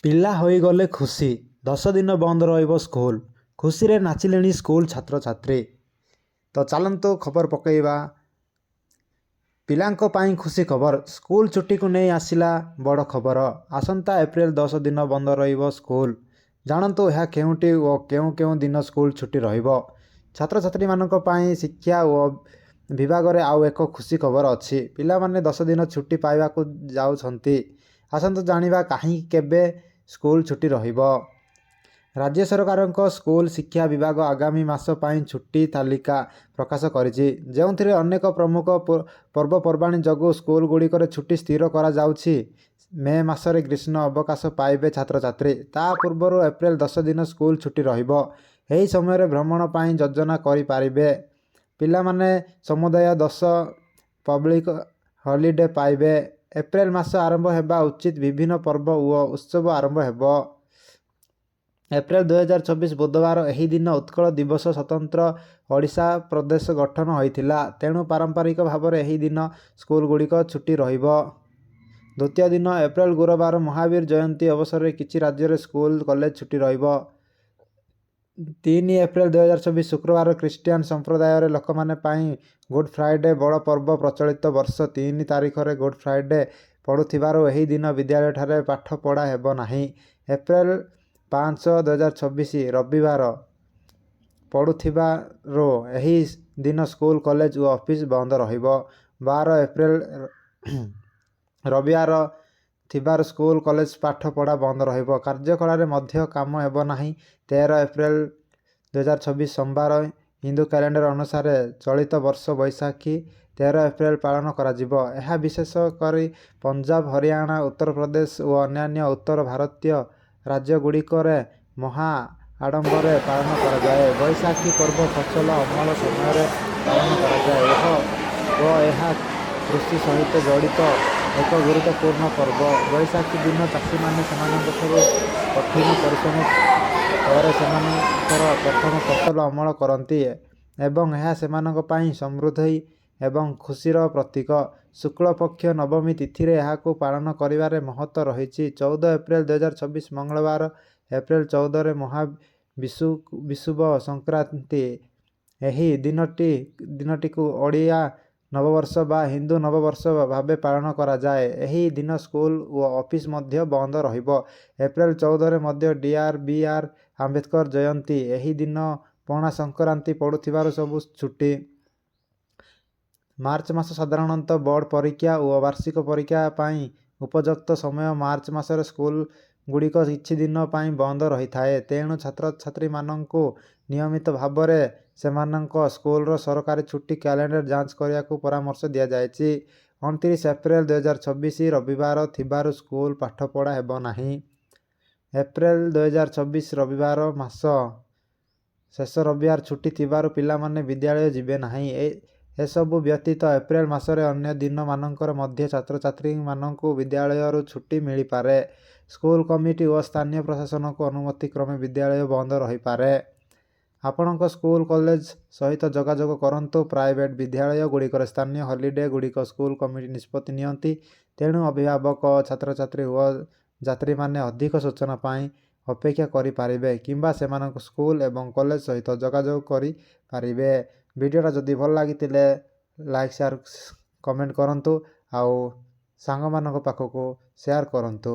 ପିଲା ହୋଇଗଲେ ଖୁସି, 10 ଦିନ ବନ୍ଦ ରହିବ ସ୍କୁଲ, ଖୁସିରେ ନାଚିଲେଣି ସ୍କୁଲ ଛାତ୍ରଛାତ୍ରୀ। ତ ଚାଲନ୍ତୁ ଖବର ପକାଇବା। ପିଲାଙ୍କ ପାଇଁ ଖୁସି ଖବର। ସ୍କୁଲ ଛୁଟିକୁ ନେଇ ଆସିଲା ବଡ଼ ଖବର। ଆସନ୍ତା ଏପ୍ରିଲ 10 ଦିନ ବନ୍ଦ ରହିବ ସ୍କୁଲ। ଜାଣନ୍ତୁ ଏହା କେଉଁଠି ଓ କେଉଁ କେଉଁ ଦିନ ସ୍କୁଲ ଛୁଟି ରହିବ। ଛାତ୍ରଛାତ୍ରୀମାନଙ୍କ ପାଇଁ ଶିକ୍ଷା ଓ ବିଭାଗରେ ଆଉ ଏକ ଖୁସି ଖବର ଅଛି। ପିଲାମାନେ 10 ଦିନ ଛୁଟି ପାଇବାକୁ ଯାଉଛନ୍ତି। ଆସନ୍ତୁ ଜାଣିବା କାହିଁକି, କେବେ ସ୍କୁଲ ଛୁଟି ରହିବ। ରାଜ୍ୟ ସରକାରଙ୍କ ସ୍କୁଲ ଶିକ୍ଷା ବିଭାଗ ଆଗାମୀ ମାସ ପାଇଁ ଛୁଟି ତାଲିକା ପ୍ରକାଶ କରିଛି, ଯେଉଁଥିରେ ଅନେକ ପ୍ରମୁଖ ପର୍ବପର୍ବାଣୀ ଯୋଗୁଁ ସ୍କୁଲଗୁଡ଼ିକରେ ଛୁଟି ସ୍ଥିର କରାଯାଉଛି। ମେ ମାସରେ ଗ୍ରୀଷ୍ମ ଅବକାଶ ପାଇବେ ଛାତ୍ରଛାତ୍ରୀ। ତା ପୂର୍ବରୁ ଏପ୍ରିଲ 10 ଦିନ ସ୍କୁଲ ଛୁଟି ରହିବ। ଏହି ସମୟରେ ଭ୍ରମଣ ପାଇଁ ଯୋଜନା କରିପାରିବେ। ପିଲାମାନେ ସମୁଦାୟ 10 ପବ୍ଲିକ ହଲିଡେ ପାଇବେ। ଏପ୍ରିଲ ମାସ ଆରମ୍ଭ ହେବା ଉଚିତ, ବିଭିନ୍ନ ପର୍ବ ଓ ଉତ୍ସବ ଆରମ୍ଭ ହେବ। ଏପ୍ରିଲ 2026 ବୁଧବାର। ଏହି ଦିନ ଉତ୍କଳ ଦିବସ, ସ୍ୱତନ୍ତ୍ର ଓଡ଼ିଶା ପ୍ରଦେଶ ଗଠନ ହୋଇଥିଲା। ତେଣୁ ପାରମ୍ପରିକ ଭାବରେ ଏହି ଦିନ ସ୍କୁଲଗୁଡ଼ିକ ଛୁଟି ରହିବ। ଦ୍ୱିତୀୟ ଦିନ ଏପ୍ରିଲ ଗୁରୁବାର, ମହାବୀର ଜୟନ୍ତୀ ଅବସରରେ କିଛି ରାଜ୍ୟରେ ସ୍କୁଲ କଲେଜ ଛୁଟି ରହିବ। 3 ଏପ୍ରିଲ 2026 ଶୁକ୍ରବାର, ଖ୍ରୀଷ୍ଟିଆନ ସମ୍ପ୍ରଦାୟର ଲୋକମାନଙ୍କ ପାଇଁ ଗୁଡ୍ ଫ୍ରାଇଡେ ବଡ଼ ପର୍ବ। ପ୍ରଚଳିତ ବର୍ଷ 3 ତାରିଖରେ ଗୁଡ୍ ଫ୍ରାଇଡେ ପଡ଼ୁଥିବାରୁ ଏହି ଦିନ ବିଦ୍ୟାଳୟଠାରେ ପାଠପଢ଼ା ହେବ ନାହିଁ। ଏପ୍ରିଲ 5 2026 ରବିବାର ପଡ଼ୁଥିବାରୁ ଏହି ଦିନ ସ୍କୁଲ, କଲେଜ ଓ ଅଫିସ ବନ୍ଦ ରହିବ। 12 ଏପ୍ରିଲ ରବିବାର ଥିବାରୁ ସ୍କୁଲ, କଲେଜ ପାଠ ପଢ଼ା ବନ୍ଦ ରହିବ। କାର୍ଯ୍ୟାଳୟରେ ମଧ୍ୟ କାମ ହେବ ନାହିଁ। 13 ଏପ୍ରିଲ 2026 ସୋମବାର। ହିନ୍ଦୁ କ୍ୟାଲେଣ୍ଡର ଅନୁସାରେ ଚଳିତ ବର୍ଷ ବୈଶାଖୀ 13 ଏପ୍ରିଲ ପାଳନ କରାଯିବ। ଏହା ବିଶେଷ କରି ପଞ୍ଜାବ, ହରିୟାଣା, ଉତ୍ତରପ୍ରଦେଶ ଓ ଅନ୍ୟାନ୍ୟ ଉତ୍ତର ଭାରତୀୟ ରାଜ୍ୟଗୁଡ଼ିକରେ ମହା ଆଡମ୍ବରରେ ପାଳନ କରାଯାଏ। ବୈଶାଖୀ ପର୍ବ ଫସଲ ଅମଳ ସମୟରେ ପାଳନ କରାଯାଏ ଓ ଏହା କୃଷି ସହିତ ଜଡ଼ିତ ଏକ ଗୁରୁତ୍ୱପୂର୍ଣ୍ଣ ପର୍ବ। ବୈଶାଖୀ ଦିନ ଚାଷୀମାନେ ସେମାନଙ୍କର କଠିନ ପରିଶ୍ରମ ପରେ ସେମାନଙ୍କର ପ୍ରଥମ ଫସଲ ଅମଳ କରନ୍ତି ଏବଂ ଏହା ସେମାନଙ୍କ ପାଇଁ ସମୃଦ୍ଧି ଏବଂ ଖୁସିର ପ୍ରତୀକ। ଶୁକ୍ଳ ପକ୍ଷ ନବମୀ ତିଥିରେ ଏହାକୁ ପାଳନ କରିବାର ମହତ୍ତ୍ୱ ରହିଛି। 14 ଏପ୍ରିଲ 2026 ମଙ୍ଗଳବାର। ଏପ୍ରିଲ 14ରେ ମହା ବିଷୁବ ସଂକ୍ରାନ୍ତି। ଏହି ଦିନଟିକୁ ଓଡ଼ିଆ ନବବର୍ଷ ବା ହିନ୍ଦୁ ନବବର୍ଷ ଭାବେ ପାଳନ କରାଯାଏ। ଏହି ଦିନ ସ୍କୁଲ ଓ ଅଫିସ ମଧ୍ୟ ବନ୍ଦ ରହିବ। ଏପ୍ରିଲ 14ରେ ମଧ୍ୟ ଡି. ଆର୍. ବି. ଆର୍. ଆମ୍ବେଦକର ଜୟନ୍ତୀ। ଏହି ଦିନ ପଣା ସଂକ୍ରାନ୍ତି ପଡ଼ୁଥିବାରୁ ସବୁ ଛୁଟି। ମାର୍ଚ୍ଚ ମାସ ସାଧାରଣତଃ ବୋର୍ଡ ପରୀକ୍ଷା ଓ ବାର୍ଷିକ ପରୀକ୍ଷା ପାଇଁ ଉପଯୁକ୍ତ ସମୟ। ମାର୍ଚ୍ଚ ମାସରେ ସ୍କୁଲଗୁଡ଼ିକ କିଛି ଦିନ ପାଇଁ ବନ୍ଦ ରହିଥାଏ। ତେଣୁ ଛାତ୍ରଛାତ୍ରୀମାନଙ୍କୁ ନିୟମିତ ଭାବରେ ସେମାନଙ୍କ ସ୍କୁଲର ସରକାରୀ ଛୁଟି କ୍ୟାଲେଣ୍ଡର ଯାଞ୍ଚ କରିବାକୁ ପରାମର୍ଶ ଦିଆଯାଇଛି। 29 ଏପ୍ରିଲ 2026 ରବିବାର ଥିବାରୁ ସ୍କୁଲ ପାଠପଢ଼ା ହେବ ନାହିଁ। ଏପ୍ରିଲ 2026 ରବିବାର। ମାସ ଶେଷ ରବିବାର ଛୁଟି ଥିବାରୁ ପିଲାମାନେ ବିଦ୍ୟାଳୟ ଯିବେ ନାହିଁ। ଏସବୁ ବ୍ୟତୀତ ଏପ୍ରିଲ ମାସରେ ଅନ୍ୟ ଦିନ ମାନଙ୍କରେ ମଧ୍ୟ ଛାତ୍ରଛାତ୍ରୀମାନଙ୍କୁ ବିଦ୍ୟାଳୟରୁ ଛୁଟି ମିଳିପାରେ। ସ୍କୁଲ କମିଟି ଓ ସ୍ଥାନୀୟ ପ୍ରଶାସନକୁ ଅନୁମତି କ୍ରମେ ବିଦ୍ୟାଳୟ ବନ୍ଦ ରହିପାରେ। ଆପଣଙ୍କ ସ୍କୁଲ, କଲେଜ ସହିତ ଯୋଗାଯୋଗ କରନ୍ତୁ। ପ୍ରାଇଭେଟ ବିଦ୍ୟାଳୟଗୁଡ଼ିକରେ ସ୍ଥାନୀୟ ହଲିଡେ ଗୁଡ଼ିକ ସ୍କୁଲ କମିଟି ନିଷ୍ପତ୍ତି ନିଅନ୍ତି। ତେଣୁ ଅଭିଭାବକ, ଛାତ୍ରଛାତ୍ରୀ ଓ ଯାତ୍ରୀମାନେ ଅଧିକ ସୂଚନା ପାଇଁ ଅପେକ୍ଷା କରିପାରିବେ କିମ୍ବା ସେମାନଙ୍କ ସ୍କୁଲ ଏବଂ କଲେଜ ସହିତ ଯୋଗାଯୋଗ କରିପାରିବେ। ଭିଡ଼ିଓଟା ଯଦି ଭଲ ଲାଗିଥିଲେ ଲାଇକ୍, ସେୟାର, କମେଣ୍ଟ କରନ୍ତୁ ଆଉ ସାଙ୍ଗମାନଙ୍କ ପାଖକୁ ସେୟାର କରନ୍ତୁ।